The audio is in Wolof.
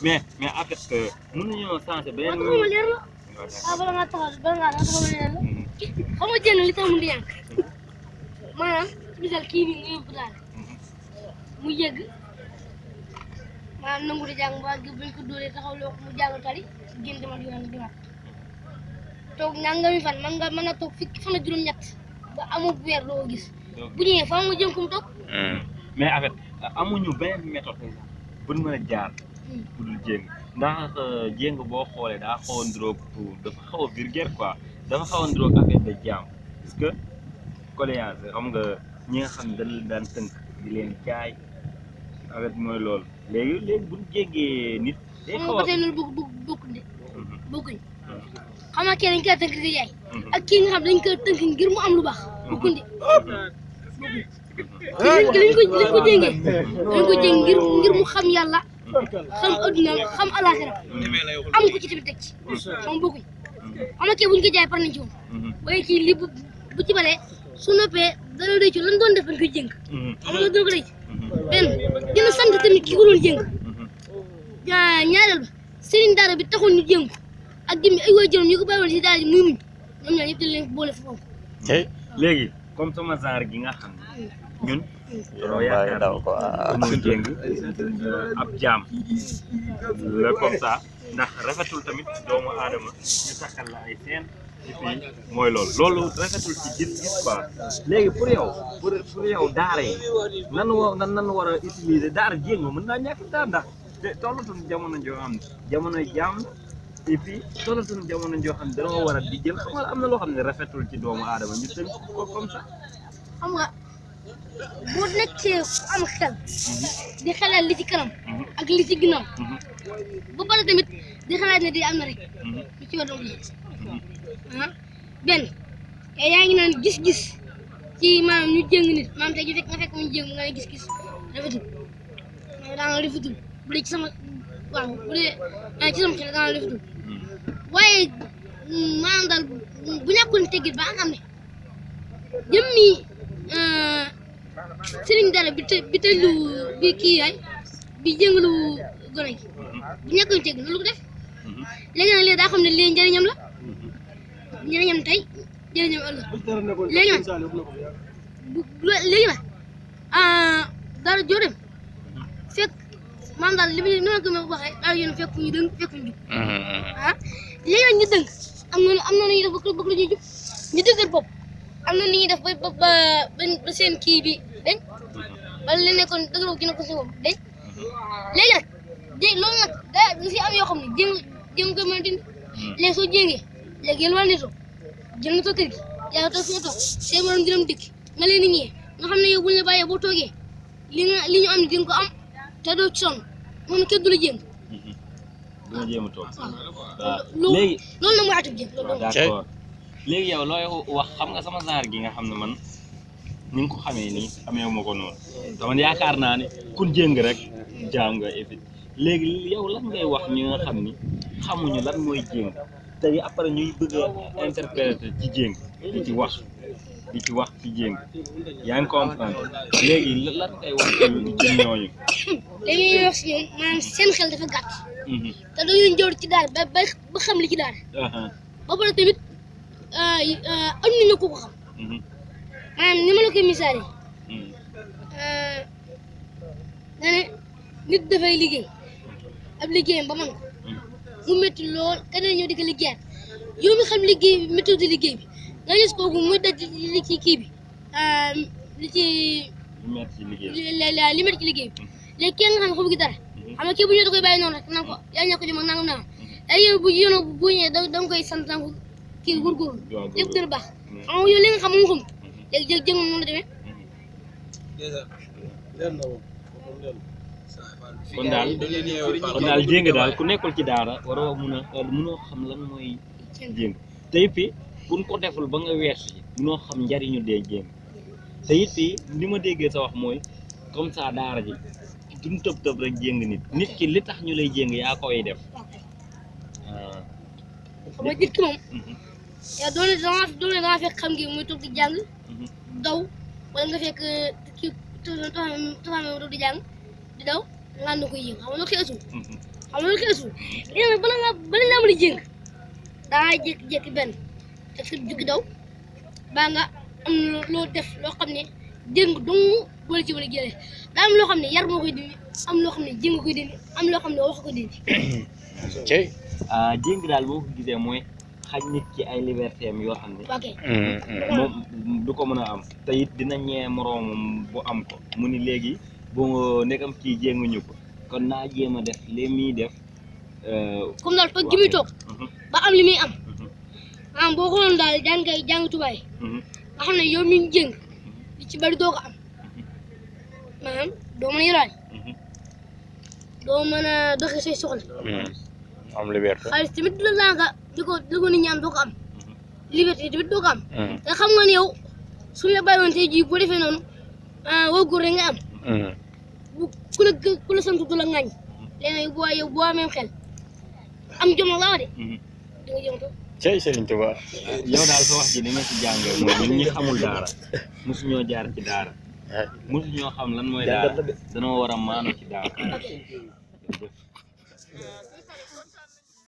mais en fait que mënuñoo changer beneen. bala nga taxaw ma leer la xam nga jënd li tax mu di yànq maanaam misal kii nii nga yóbbu daal mu yëgg maanaam nangu di jàng ba buñ ko dóoree taxaw loo mu jàng tali génn dama yoon di wat toog nangami fan mën na toog fukki fan ak juróom-ñett ba amul weer doo gis bu ñëwee fa mu jëm kum toog mais en fait amuñu benn méthode buñ mën a jaar pour dul jéng ndax jéng boo xoolee daa xaw a ndróog dafa xaw a vulgaire quoi dafa xaw a ndróog affaire de jaam parce que colléage xam nga ñi nga xam ne dañ leen daan tënk di leen jaay en fait mooy loolu léegi buñ jéggee nit day xaw a ba tey loolu bokkuñ de bokkuñ xam nga kii dañ koy tënk di jaay ak kii nga xam dañ koy tënk ngir mu am lu baax bokkuñ de liñ ko jéngee dañ ko jéng ngir mu xam yàlla xam adduna xam alaxira am ko ci tamit teg ci xam bokkuñ xam nga kii buñ ko jaay par nañ ci moom waaye kii li bu ci balee su noppee dana rëccu lan doon def bañ koy jéng xam nga dina ko rëcc benn dina sant tamit ki ko doon jéng ñaareel ba sëriñ daara bi taxoon ñu jéng ak jëmmi ay waay juróom ñu ko bàyyiwoon si daara ji muy muñ ñoom ñaar ñëpp dañ leen boole foofu léegi comme sama genre gi nga xam ñun dañoo yaakaar dañoo jéng ab jaam la comme ça ndax rafetul tamit doomu aadama ñu takkal la ay seen et puis mooy loolu rafetul ci gis-gis quoi léegi pour yow daara yi nan war a utiliser daara jéng mën naa ñàkk daal ndax te tollatuñ jamono joo xam ne jamonoy jaam et puis tollatuñ jamono joo xam ne dañoo war a di jël xam nga am na loo xam ne rafetul ci doomu aadama ñu tënk ko comme ça. xam nga boo nekkee am xel di xelal li ci kanam ak li ci ginnaaw ba pare tamit di xalaat ne di am na rek lu ci war a benn yaa ngi naan gis-gis ci maanaam ñu jéng nit maanaam tey ju fekk nga fekk mu jéng nga ne gis-gis rafetul daanaka rafetul bu dee ci sama waaw bu dee ci sama xel daanaka rafetul waaye maanaam daal bu ñàkkul teggit ba nga xam ne jëmmi sëriñ dara bi tëjlu bi kii yaay bi jëngalu gone gi bu ñàkkul teggit loolu ko def léegi nag léegi daa xam ne lii njëriñam la njëriñam tey njëriñam ëllëg léegi nag daal joo dem fekk maam daal li muy noonu ko ma waxee daal yéen fekk ñu dëng fekk ñu jub léegi nag ñu dëng am na ñuy def bëgg la ñuy jub ñu dëggal bopp am na ni ñuy def ba seen kii bi dañ wala li nekkoon dëggal bopp gi nekk ko si bopp dañ léegi nag loolu nag daa si am yoo xam ne jéem ko mën a dindi léegi soo jéngee léegi yéen wàllu nitoo jël nga toog kër gi yaa toog fi nga toog seen morom dina dikk nga leen di ñëwee nga xam ne yow bu ñu la bàyyee boo toogee li ñu am ne di nga ko am te doo ci sonn moom kenn du la jéem. dina jéem a toog léegi loolu nag mooy atub jéem. d'accord léegi yow looy wax xam nga sama genre gi nga xam ne man ni nga ko xamee nii xamee ma ko noonu dama yaakaar naa ne kun jéng rek jaam nga effet léegi yow lan ngay wax ñi nga xam ni xamuñu lan mooy jéng te après ñuy bëgg a interpréter ci jéng di ci wax ci jéng yaa ngi comprendre léegi lan ngay wax ci ñooñu. léegi ñuy wax si ñoom maanaam seen xel dafa gàtt. te dañuy jaww ci daal ba xam li ci daal. ba pare tamit am nañu ko xam. maanaam ni ma la koy misaale. da ne nit dafay liggéey ab liggéeyam ba man ko mu métti lool keneen ñëw di ko liggéeyaat yow mi xam liggéey bi méthode liggéey bi nga gis kooku muy daj li ci kii bi li ci li métti ci liggéey bi léegi kenn nga xam ne xamu gi dara xam nga kii bu ñëwee da koy bàyyi noonu rek naan ko yaa ñàkk jom ak nangam ay yow bu ñëwee da nga koy sant naan ko kii góorgóorlu lépp dina baax xam nga yow li nga xam moom xam léegi jëg moom la demee kon daal jéng daal ku nekkul ci daara waroo mënoo xam lan mooy jéng te it fii buñ ko deful ba nga weesu ci mënoo xam njariñu dee jéng te it fii li ma déggee sa wax mooy comme ça daara ji duñ tëb rek jéng nit ki li tax ñu lay jéng yaa koy def xam nga nit ki moom yow doone danga fekk xam ngi muy toog di jàng daw wala nga fekk kii toxame toog di jàng di daw nga na koy yéeg xam nga noo xeesul xam loolu keesul léegi nag bala nga mën a jéng daa jékki-jékki benn te fi juggi daw baa nga am loo def loo xam ne jéng dong boole ci mën a jëlee daa am loo xam ne yar moo koy dindi am loo xam ne jéng koy dindi am loo xam ne wax ko dindi. jéng daal boo ko gisee mooy xaj nit ci ay liberté am yoo xam ne moom du ko mën a am te it dina ñee moroomam bu am ko mu ni léegi boo nekkam kii jénguñu ko kon naa jéem a def li muy def comme daal toog gi muy toog ba am li muy am maanaam boo xooloon daal jàng tubaay nga xam ne yow mi ngi jéng li ci bari doo ko am maanaam doo mën a yoraay doo mën a doxee say soxla am liberté xaalis tamit du la laaga di ko nit ñi am doo ko am liberté tamit doo ko am te xam nga ne yow suñu la bàyyi woon tey jii boo defee noonu woo góor rek nga am bu ku la sant du la ŋañ léegi yow boo amee xel am jom la wax de di nga jëm to cey Serigne Touba yow daal sa wax ji li nga ci jàngee mooy ñun ñi xamul daara mosuñoo jaar ci daara mosuñoo xam lan mooy daara danoo war a maanu ci daara